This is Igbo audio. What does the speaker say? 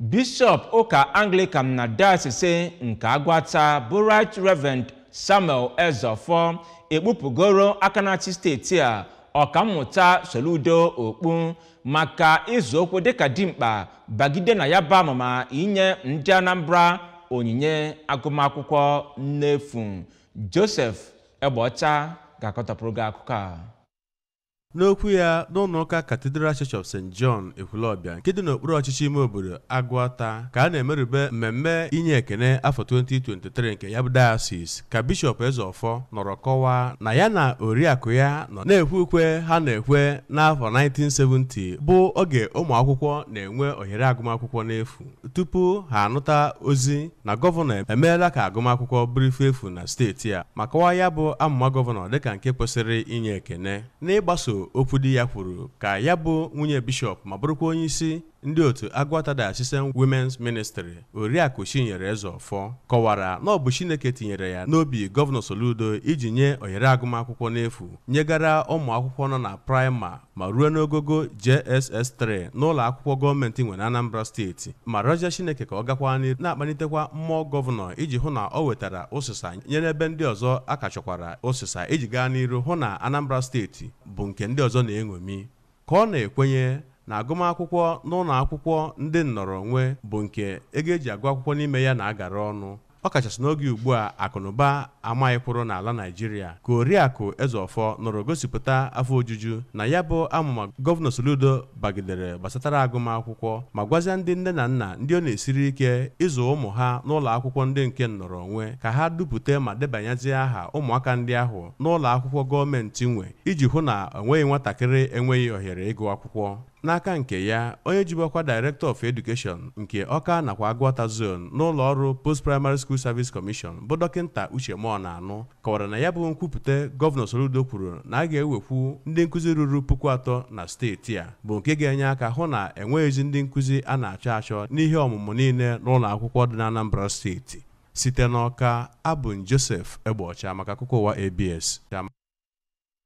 Bishọp ụka Anglican na Dayọsis nke Agụata bụ Right Reverend Samuel Ezeofor ekpupụgoro aka na-achị steeti a, Ọkammụta Soludo, okpu maka ịzụ okwu dịka dimkpa bagide na ya bụ amụma inye ndị Anambra onyinye agụmakwụkwọ n'efu. Joseph Egbeọcha ga-akọtọpụrụ gị akụkọ a. N'okwu ya n'ụlọ ụka Cathedral Church of St. John, Ekwulọbịa, nke dị n'okpuru ọchịchị ime obodo Agụata, ka a na-emerube mmemme inye ekene afọ 2023 nke ya bụ diocese, ka Bishọp Ezeọfọ nọrọ kọwaa na ya na oriakụ ya nọ na-ekwe ukwe ha na-ekwe n'afọ 1970, bụ oge ụmụ akwụkwọ na-enwe ohere agụmakwụkwọ n'efu, tupu ha anụta ozi na gọvanọ emeela ka agụmakwụkwọ bụrụ ife efu na steeti a, ma kọwaa ya bụ amụma gọvanọ dịka nke kwesịrị inye ekene. N'ịgbaso okwu di ya kwuru, ka ya bụ nwunye bishọp ma bụrụkwa onye isi ndị otu Agụata Diocesan Women's Ministry, Oriakụ Chinyere Ezeọfọ, kọwara na ọ bụ Chineke tinyere ya n'obi Gọvanọ Soludo iji nye ohere agụmakwụkwọ n'efu nyegara ụmụ akwụkwọ nọ na praịma ma ruo n'ogogo JSS3 n'ụlọ akwụkwọ gọọmenti nwe na Anambra Steeti, ma rịọzie Chineke ka ọ gakwa n'ihu na-akpalitekwa mmụọ gọvanọ iji hụ na ọ wetara ụsịsa nye n'ebe ndị ọzọ a ka chọkwara ụsịsa iji gaa n'iru hụ na Anambra Steeti bụ nke ndị ọzọ na-eṅomi. Ka ọ na-ekwenye na agụmakwụkwọ n'ụlọ akwụkwọ ndị nnọrọ onwe bụ nke ego eji agụ akwụkwọ n'ime ya na-agara ọnụ, ọkachasị n'oge ugbu a akụnụba amaghị kwụrụ n'ala Naịjirịa, ka Oriakụ Ezeọfọ nọrọ gosipụta afọ ojuju na ya bụ amụma Gọvanọ Soludo bagidere gbasatara agụmakwụkwọ, ma gwazia ndị nne na nna ndị ọ na-esiri ike ịzụ ụmụ ha n'ụlọ akwụkwọ ndị nke nnọrọ onwe ka ha dupụta ma debanyezie aha ụmụaka ndị ahụ n'ụlọ akwụkwọ gọọmenti nwe, iji hụ na enweghị nwatakịrị enweghị ohere ịgụ akwụkwọ. N'aka nke ya, onye jibọkwa Director of Education nke Ọka nakwa Agụata Zone n'ụlọ ọrụ Post Primary School Service Commission, bụ Dọkịnta Uche Mọnanụ, kọwara na ya bụ nkwupụta Gọvanọ Soludo kwuru na a ga-ewekwu ndị nkụzi ruru 3000 na steeti a, bụ nke ga-enye aka hụ na enweghịzi ndị nkụzi a na-achọ achọ n'ihe ọmụmụ niile n'ụlọ akwụkwọ dị na Anambra Steeti. Site n'Ọka, abụ m Joseph Egbeọcha maka akụkọ ụwa ABS.